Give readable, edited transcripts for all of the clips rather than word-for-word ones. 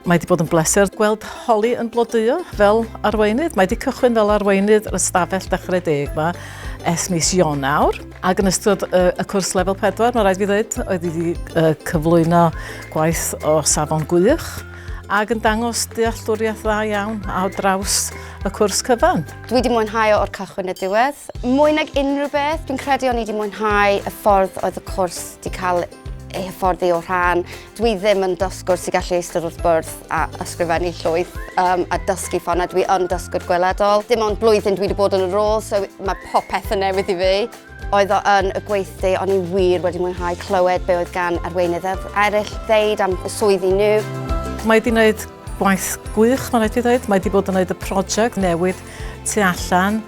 Mae wedi bod yn bleser gweld Holly yn blodeuo fel arweinydd. Mae wedi cychwyn fel arweinydd yr ystafell Dechrau Deg yma ers mis Ionawr. Ac yn ystod y, y cwrs lefel 4, mae rhaid fi ddweud, oedd wedi uh, cyflwyno gwaith o safon gwych ac yn dangos dealltwriaeth dda iawn ar draws y cwrs cyfan. Dwi wedi mwynhau o'r cychwyn y diwedd. Mwy nag unrhyw beth, dwi'n credu o'n i wedi mwynhau y ffordd oedd y cwrs wedi cael ei hyfforddi o rhan. Dwi ddim yn dysgwr sy'n gallu eistedd wrth bwrdd a ysgrifennu llwyth um, a dysgu ffordd na dwi yn dysgwr gweledol. Dim ond blwyddyn dwi wedi bod yn y rôl, so mae popeth yn newydd i fi. Oedd o yn y gweithdy, o'n i wir wedi mwynhau clywed be oedd gan arweinydd eraill ddeud am y swyddi nhw. Mae wedi gwneud gwaith gwych, mae'n rhaid i ddweud. Mae wedi bod yn gwneud y prosiect newid tu allan.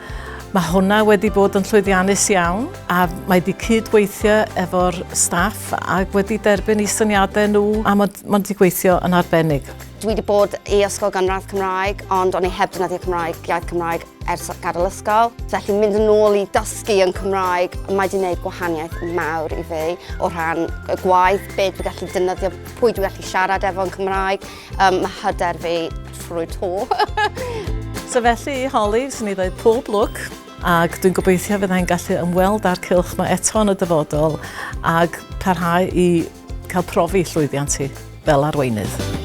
Mae hwnna wedi bod yn llwyddiannus iawn a mae wedi cydweithio efo'r staff ac wedi derbyn eu syniadau nhw a mae wedi gweithio yn arbennig. Dwi wedi bod i ysgol gynradd Cymraeg, ond o'n i heb defnyddio Cymraeg, iaith Cymraeg ers gadael ysgol. Felly mynd yn ôl i dysgu yn Cymraeg, mae wedi gwneud gwahaniaeth mawr i fi o rhan y gwaith, be dwi'n gallu defnyddio, pwy dwi'n gallu siarad efo yn Cymraeg. Um, mae hyder fi trwy to. So felly i Holly, swn i ddweud pob lwc ac dwi'n gobeithio fyddai'n gallu ymweld â'r cylch yma eto yn y dyfodol ac parhau i cael profi llwyddiant hi fel arweinydd.